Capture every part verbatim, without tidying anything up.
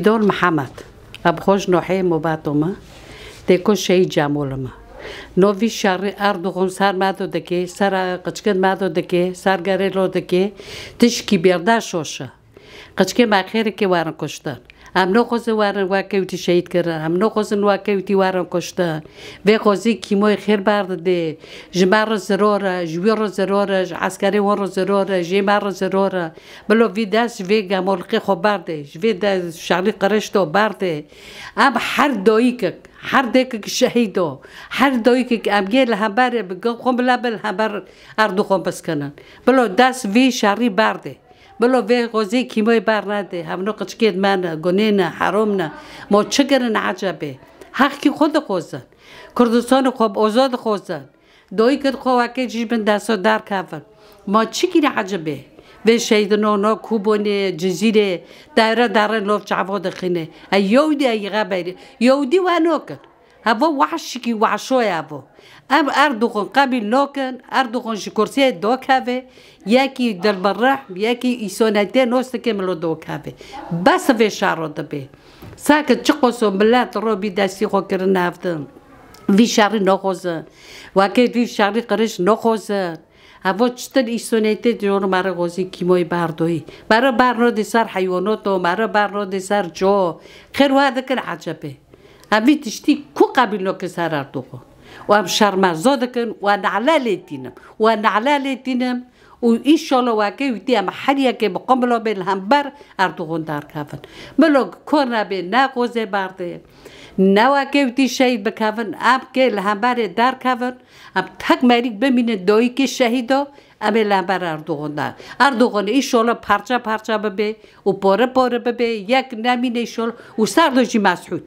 Dor Mihemed, em xwe ji nohê Mobato me, têko şehîd Cemol me. No vî şerî Erdogan ser me do dike, ser qiçkin me do dike, ser gerê lo dike, tişkî bêrda şoş e. Qiçkê me xêrikê werin kuştin. Em noxwazin werin wekewtî şehîd kirin, em noxwazin wekewtî werin kuştin. Vê xwezî kîmoyê xêr berdidê. Ji me re ziror e, ji wî re ziror e, ji eskerê wan re ziror e, ji ê me re ziror e. Bilo vî dest ji vê gemolixê xwe berdê, ji vê de şerî qirêj do berdê. Em her dayikek, her dêkek şehîd o, her dayikek em yê li hemberê bi xwe bila bi li hember Erdogan biskinin. Bilo dest vî şerî berdê. Bilo vê xwezî kîmoyê bernedê. Hevno qiçkêd me ne, gunê ne, herom ne. Ma çi kirin ecebê? Heqkî xwe dixwazin. Kurdistanê xwe bi oza dixwazin. Doyî kir xwe wekê jî bin desta derkevin. Ma çi kirî ecibê? Vê şehîdino no Kûbonê, Cizîrê, dewre derê lov çavo dixînê. E, yewdî e yixeberî. Yewdî we nokin. Hevo wahşikî wahşoye hevo. Em Erdogan qebîl nokin, Erdogan ji kursiyê dokeve, yekî dilbirrehm, yekî îsonetê nos dike milo dokeve. Bes vê şero dibe. Sake çiqoso millet ro bî destî xwe kirin hevdin. Vî şerî noxozin. Wekê vî şerî qirêj noxozin. Evo çitin îsonetê diyor mare xozî kîmoyî berdoyî. Mare berno di ser heywonoto, mare berno di ser co. Xêr wa dikin ecebê. Em vî tiştî ku qebîlo ki ser Erdogan. Û em şermezdo dikin, û em nehla lê tînim. Û em nehla lê tînim. Û înşallah wekê wîtî em her yekê bi qumilo bê li hember Erdogan derkevin. Milo kor nebê, ne xozê berdê, ne wekê wîtî şehîd bikevin, em kê li hemberê derkevin, em tek merîk bimînin doyîkê şehîdo, em ê li hember Erdogan de. Erdogan înşallah parça parça bibe û pore pore bibe, yek nemîne înşallah û ser do jî Mesûd.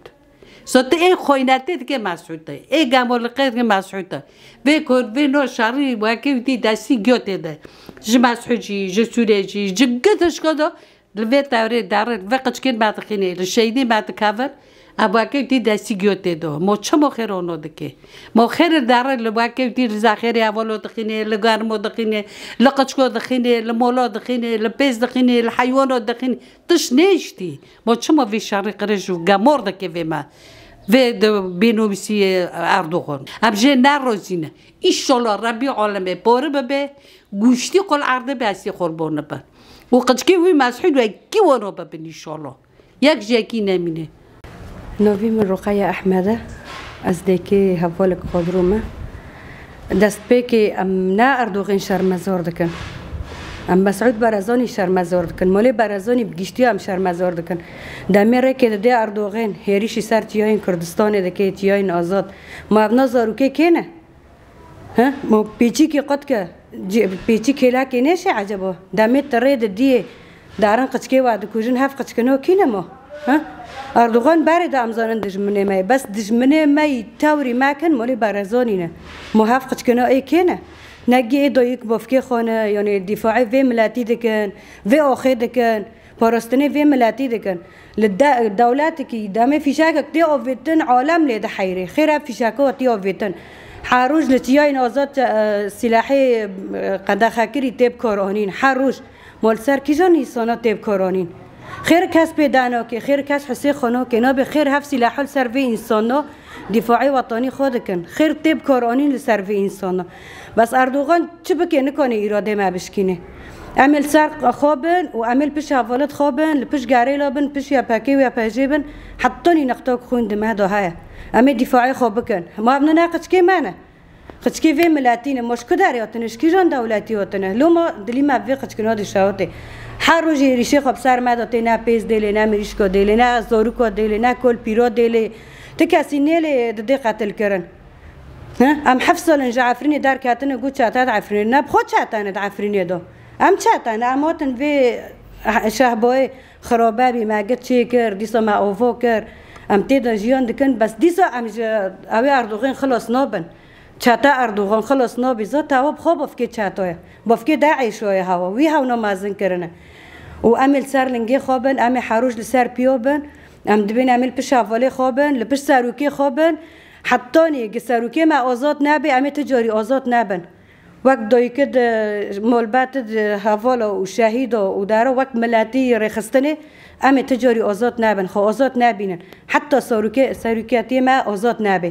Sotê ê xoynetê dike Mesûd e. Ê gemoliqê dike Mesûd e. Vê kor, vê no şerî wekê wîtî destî giyotê de. Ji Mesûd jî, ji Sûrê jî, ji gitişko do, li vê tewrê derin, vê qiçkên me dixînê, li şehîdê me dikevin, em wekê wîtî destî giyotê do. Mo çi mo xêr ono dike? Mo xêr derin li wekê wîtî li zexêrê evolo dixînê, li germo dixînê, li qiçko dixînê, li molo dixînê, li pêz dixînê, li heywono dixînê. Tişt nêştî. Ma çima vê şerî qirêj û gemor dike vê me? Vê de bênûmîsî Erdogan. Em jê nerozîne. Înşallah Rebbî alemê pore bibe. Guştî qol erdê be estî qol bone be. Û qiçkê wî Mesûd wekî wano bibin înşallah. Yek ji yekî nemîne. Navî min Ruqeya Ehmed e. Ez dêkê hevalek Xodrû me. Destpêkê em ne Erdogan şermezor dikin. Em Mesûd Barazanî şermezor dikin. Molê Barazanî bi giştiya em şermezor dikin. Demê rêkê didê Erdogan hêrişî ser tiyayên Kurdistanê dike, tiyayên azad. Ma ev na zarokê kê ne? He? Ma pêçîkê qet ke, cê-, pêçî kêlakê nêşe ecebo? Demê tu rê didiyê, darin qiçkê wa dikujin, hev qiçkino kî ne mo? He? Erdogan berê de em zanin dijminê me ye. Bes dijminê me yî tewrî me kin molî Barazanî ne. Mo hev qiçkino ê kê ne? Ne gê ê doyik bofkê xwe ne, yanî dîfaê vê miletî dikin, vê axê dikin. Parastinê vê miletî dikin. Li de-, dewletekî demê fîşekek tê avêtin, alem lê diheyre. Xêr ev fîşeka tê avêtin. Her roj li çiyayên azad, e, sîlehê, e, qedexekirî tê bikaranîn. Her roj. Ma li ser kîjan însana tê bikaranîn? Xêr kes pê denake, xêr kes hisê xwe nake. Nabê xêr hev sîleha li ser vê însana dîfaê wetanî xwe dikin. Xêr tê bikaranîn li ser vê însana. Bes Erdogan çi bike nikane îradê me bişkîne. Em ê li ser xwe bin û em ê li pişt hevalê xwe bin, li pişt gerêla bin, pişt Y P G û Y P J bin, hetanî nextak xwîn di me de heye. Em ê dîfaê xwe bikin. Ma ev ne qiçkê me ne. Qiçkê vê miletî ne. Ma ji ku derê hatine, ji kîjan dewletî hatine? Loma dilî me vê qiçkina dişewitê. Her rojê êrîşê xwe bi ser me de tê, ne pêz dêlê, ne mirîşka dêlê, ne zarûka dêlê, ne kol pîra dêlê. Ti kesî nêlê didê qetilkirin. He? Em heft sal in ji Efrînê derketine, got çete di Efrînê. Ne bi xwe çete ne di Efrînê de. Em çete ne, em hatin vê Şehbayê xirabe bî, me git çê kir, dîsa me ava kir. Em tê de jiyan dikin, bes dîsa em ji ew ê Erdogan xilas nabin. Çete Erdogan xilas nabî, zat hewa bi xwe bafkê çetoye. Bafkê DAIŞoye hewa. Wî hewna mezin kirine. Û em ê li ser lingê xwe bin, em ê her roj li ser piya bin. Em dibên em ê li pişt hevalê xwe bin, li pişt serokê xwe bin. Hetanî gi serokê me azad nebe, em ê ti carî azad nebin. Wek dayikê di malbetê di hevala û şehîda û dera wek miletî rêxistinê, Em ê ti carî azad nebin, xwe azad nebînin. Heta serokê-, serokiyetê me azad nebe.